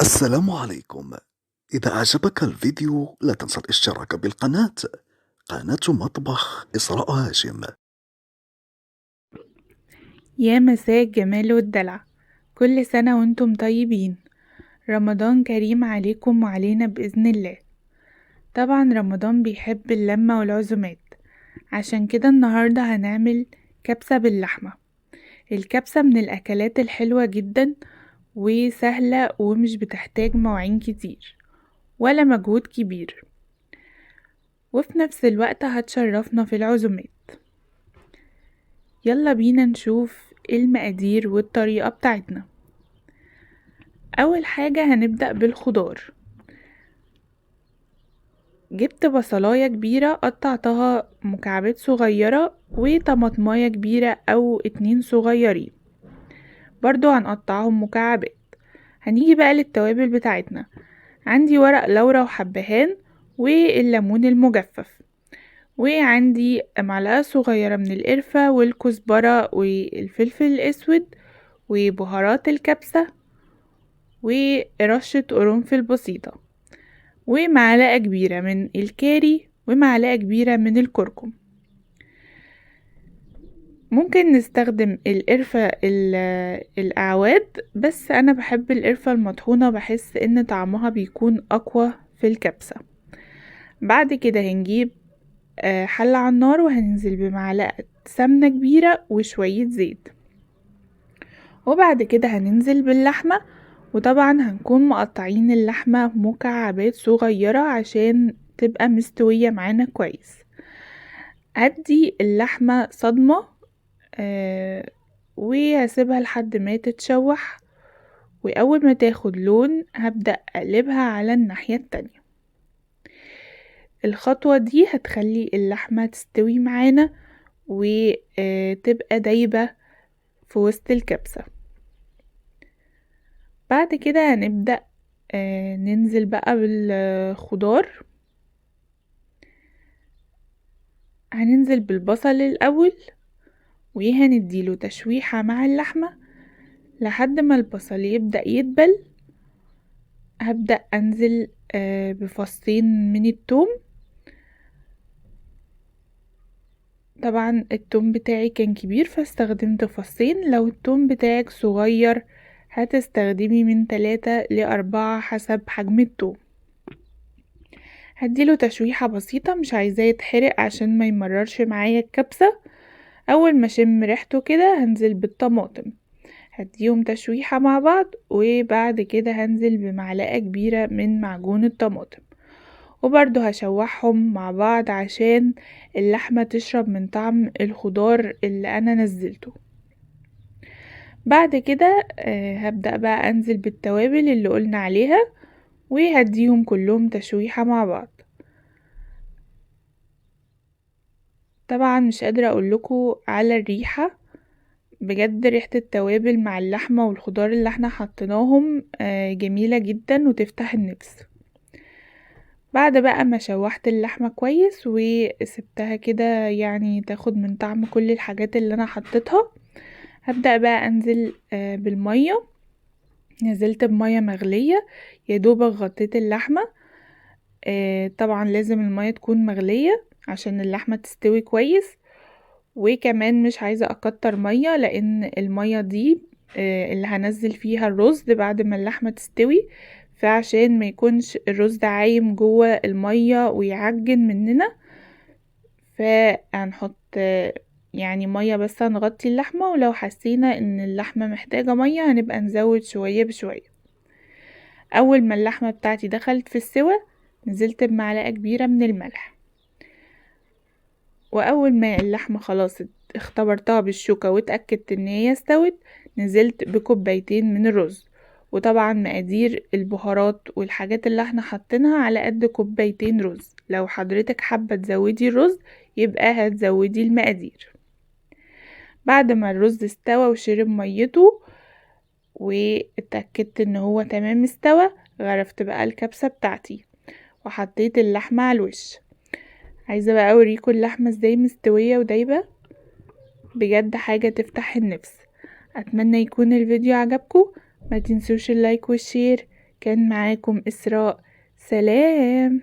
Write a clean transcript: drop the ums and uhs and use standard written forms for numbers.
السلام عليكم. إذا أعجبك الفيديو لا تنسى الاشتراك بالقناة، قناة مطبخ إسراء هاشم. يا مساء الجمال والدلع، كل سنة وانتم طيبين، رمضان كريم عليكم وعلينا بإذن الله. طبعا رمضان بيحب اللمة والعزومات، عشان كده النهاردة هنعمل كبسة باللحمة. الكبسة من الأكلات الحلوة جدا وسهلة ومش بتحتاج مواعين كتير ولا مجهود كبير، وفي نفس الوقت هتشرفنا في العزومات. يلا بينا نشوف المقادير والطريقة بتاعتنا. أول حاجة هنبدأ بالخضار. جبت بصلاية كبيرة قطعتها مكعبات صغيرة، وطماطماية كبيرة أو 2 صغيرين برضو هنقطعهم مكعبات. هنيجي بقى للتوابل بتاعتنا. عندي ورق لورا وحبهان والليمون المجفف، وعندي معلقة صغيرة من القرفة والكزبرة والفلفل الأسود وبهارات الكبسة ورشة قرنفل بسيطة، ومعلقة كبيرة من الكاري ومعلقة كبيرة من الكركم. ممكن نستخدم القرفة الأعواد، بس أنا بحب القرفة المطحونة، بحس إن طعمها بيكون أقوى في الكبسة. بعد كده هنجيب حلة على النار، وهننزل بمعلقة سمنة كبيرة وشوية زيت، وبعد كده هننزل باللحمة. وطبعا هنكون مقطعين اللحمة مكعبات صغيرة عشان تبقى مستوية معانا كويس. هدي اللحمة صدمة، وهسيبها لحد ما تتشوح، وأول ما تاخد لون هبدأ أقلبها على الناحية التانية. الخطوة دي هتخلي اللحمة تستوي معانا وتبقى دايبة في وسط الكبسة. بعد كده هنبدأ ننزل بقى بالخضار. هننزل بالبصل الأول، وهنديله تشويحة مع اللحمة لحد ما البصل يبدأ يدبل. هبدأ أنزل بفصين من التوم. طبعا التوم بتاعي كان كبير فاستخدمت فصين، لو التوم بتاعك صغير هتستخدمي من 3 ل4 حسب حجم التوم. هديله تشويحة بسيطة، مش عايزاه يتحرق عشان ما يمررش معايا الكبسة. اول ما اشم ريحته كده هنزل بالطماطم، هديهم تشويحة مع بعض، وبعد كده هنزل بمعلقة كبيرة من معجون الطماطم، وبرضو هشوحهم مع بعض عشان اللحمة تشرب من طعم الخضار اللي انا نزلته. بعد كده هبدأ بقى انزل بالتوابل اللي قلنا عليها، وهديهم كلهم تشويحة مع بعض. طبعا مش قادرة اقول لكم على الريحة، بجد ريحة التوابل مع اللحمة والخضار اللي احنا حطيناهم جميلة جدا وتفتح النفس. بعد بقى ما شوحت اللحمة كويس وسبتها كده تاخد من طعم كل الحاجات اللي انا حطيتها، هبدأ بقى انزل بالمية. نزلت بمية مغلية، يا دوبك غطيت اللحمة. طبعا لازم المية تكون مغلية عشان اللحمة تستوي كويس، وكمان مش عايزة اكتر مية لان المية دي اللي هنزل فيها الرز بعد ما اللحمة تستوي، فعشان ما يكونش الرز عايم جوه المية ويعجن مننا، فهنحط مية بس هنغطي اللحمة، ولو حسينا ان اللحمة محتاجة مية هنبقى نزود شوية بشوية. اول ما اللحمة بتاعتي دخلت في السوا نزلت بمعلقة كبيرة من الملح، واول ما اللحمة خلاص اختبرتها بالشوكة واتأكدت ان هي استوت نزلت بكوبايتين من الرز. وطبعا مقادير البهارات والحاجات اللي احنا حاطينها على قد كوبايتين رز، لو حضرتك حابة تزودي الرز يبقى هتزودي المقادير. بعد ما الرز استوى وشرب ميته واتأكدت ان هو تمام استوى، غرفت بقى الكبسة بتاعتي وحطيت اللحمة على الوش. عايزة بقى اوريكم اللحمة ازاي مستوية ودايبة، بجد حاجة تفتح النفس. اتمنى يكون الفيديو عجبكم، ما تنسوش ال like وال share. كان معاكم إسراء، سلام.